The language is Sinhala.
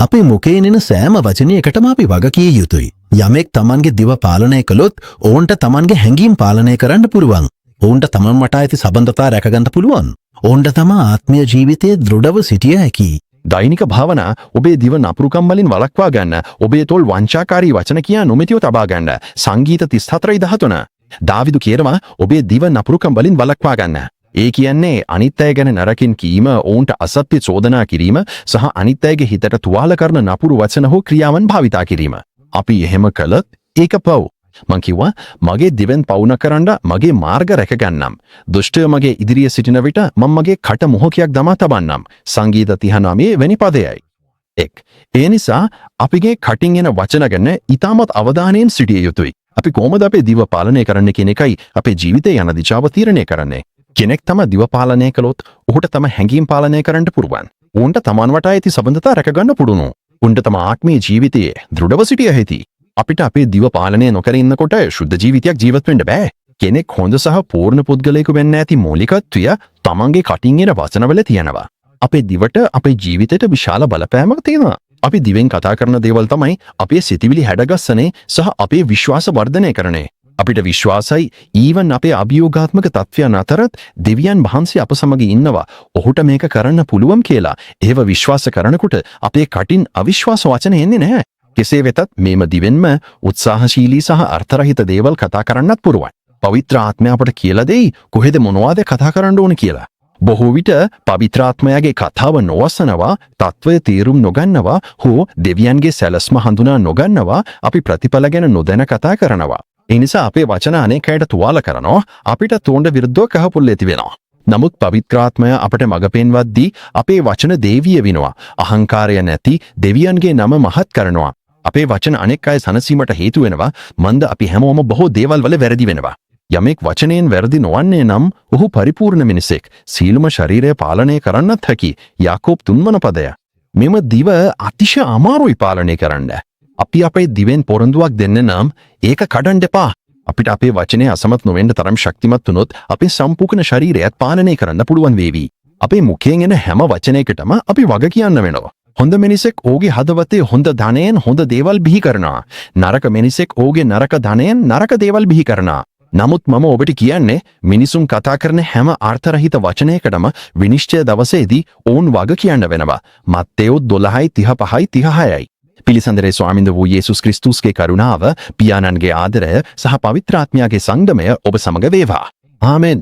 අපේ මුඛයෙන් එන සෑම වචනයකටම අපි වග කිය යුතුයි. යමෙක් තමන්ගේ දිව පාලනය කළොත් ඔවුන්ට තමන්ගේ හැඟීම් පාලනය කරන්න පුළුවන්. ඔවුන්ට තමන් වටා ඇති සබඳතා රැකගන්න පුළුවන්. ඔවුන්ට තම ආත්මීය ජීවිතයේ දෘಢව සිටිය හැකියි. දෛනික භාවනා: ඔබේ දිව නපුරුකම් වලින් වළක්වා ගන්න. ඔබේ තොල් වංචාකාරී වචන කියා නොමැතිව තබා ගන්න. සංගීත 34:13. දාවිදු කියනවා, ඔබේ දිව නපුරුකම් වලින් වළක්වා ගන්න. ඒ කියන්නේ අනිත් අය ගැන නරකින් කීම, ඔවුන්ට අසත්‍ය චෝදනා කිරීම සහ අනිත් අයගේ හිතට තුවාල කරන නපුරු වචන හෝ ක්‍රියාවන් භාවිතා කිරීම. අපි එහෙම කළොත් ඒක පව්. මං කිව්වා, මගේ දිවෙන් පව් නොකරන්න මගේ මාර්ග රැකගන්නම්. දුෂ්ටය මගේ ඉදිරියේ සිටින විට මම මගේ කට මුහකයක් දමා තබන්නම්. සංගීත 39 වෙනි පදයයි. 1. ඒ නිසා අපිගේ කටින් එන වචන ගැන ඉතාමත් අවධානයෙන් සිටිය යුතුයි. අපි කොහොමද අපේ දිව පාලනය කරන්නේ කියන එකයි අපේ ජීවිතේ යන දිශාව තීරණය කරන්නේ. කෙනෙක් තම දිව පාලනය කළොත් ඔහුට තම හැඟීම් පාලනය කරන්න පුළුවන්. ඔවුන්ට තමන් වටා ඇති සබඳතා රැකගන්න පුළුවන්. උන්ට තම ආත්මීය ජීවිතයේ දෘಢව සිටිය හැකියි. අපිට අපේ දිව පාලනය නොකර ඉන්නකොට ශුද්ධ ජීවිතයක් ජීවත් වෙන්න බෑ. කෙනෙක් හොඳ සහ පූර්ණ පුද්ගලයෙකු වෙන්න ඇති මූලිකත්වය තමන්ගේ කටින් එන වචනවල තියෙනවා. අපේ දිවට අපේ ජීවිතයට විශාල බලපෑමක් තියෙනවා. අපි දිවෙන් කතා කරන දේවල් තමයි අපේ සිතිවිලි හැඩගස්සනේ සහ අපේ විශ්වාස වර්ධනය කරන්නේ. අපිට විශ්වාසයි, ඊවන් අපේ අභියෝගාත්මක තත්ත්වයන් අතරත් දෙවියන් වහන්සේ අප සමග ඉන්නවා. ඔහුට මේක කරන්න පුළුවන් කියලා. ඒව විශ්වාස කරනකොට අපේ කටින් අවිශ්වාස වචන එන්නේ නැහැ. කෙසේ වෙතත් මේම දිවෙන්ම උත්සාහශීලී සහ අර්ථරහිත දේවල් කතා කරන්නත් පුළුවන්. පවිත්‍ර ආත්මය අපට කියලා දෙයි කොහෙද මොනවද කතා කරන්න ඕන කියලා. බොහෝ විට පවිත්‍රාත්මයාගේ කතාව නොඅසනවා, තත්ත්වය තේරුම් නොගන්නවා හෝ දෙවියන්ගේ සැලැස්ම හඳුනා නොගන්නවා අපි ප්‍රතිඵල ගැන නොදැන කතා කරනවා. ඒ නිසා අපේ වචන අනෙක් අයට තුවාල කරනවා, අපිට ඔවුන්ට විරුද්ධව කහපුල් ඇති වෙනවා. නමුත් පවිත්‍රාත්මය අපට මඟ පෙන්වද්දී අපේ වචන දේවීය වෙනවා. අහංකාරය නැති දෙවියන්ගේ නම මහත් කරනවා. අපේ වචන අනෙක් අය සනසීමට හේතු වෙනවා. මන්ද අපි හැමෝම බොහෝ දේවල් වල වැරදි වෙනවා. යමෙක් වචනයෙන් වැරදි නොවන්නේ නම් ඔහු පරිපූර්ණ මිනිසෙක්. සියලුම ශරීරය පාලනය කරන්නත් හැකි. යාකෝබ් තුන්වන පදය. මෙම දිව අතිශය අමාරුයි පාලනය කරන්න. අපි අපේ දිවෙන් පොරොන්දුවක් දෙන්න නම් ඒක කඩන්න එපා. අපිට අපේ වචනය අසමත් නොවෙන්න තරම් ශක්තිමත් වුණොත් අපේ සම්පූර්ණ ශරීරයත් පාලනය කරන්න පුළුවන් වේවි. අපේ මුඛයෙන් එන හැම වචනයකටම අපි වග කියන්න වෙනවා. හොඳ මිනිසෙක් ඔහුගේ හදවතේ හොඳ ධනයෙන් හොඳ දේවල් බිහි කරනවා. නරක මිනිසෙක් ඔහුගේ නරක ධනයෙන් නරක දේවල් බිහි කරනවා. නමුත් මම ඔබට කියන්නේ, මිනිසුන් කතා කරන හැම අර්ථරහිත වචනයකටම විනිශ්චය දවසේදී ඔවුන් වග කියන්න වෙනවා. මත්තේව් 12යි 35යි 36යි. පිළිසඳරේ ස්වාමින්ද වූ යේසුස් ක්‍රිස්තුස්ගේ කරුණාව, පියාණන්ගේ ආදරය සහ පවිත්‍රාත්මයාගේ සංගමය ඔබ සමග වේවා. ආමෙන්.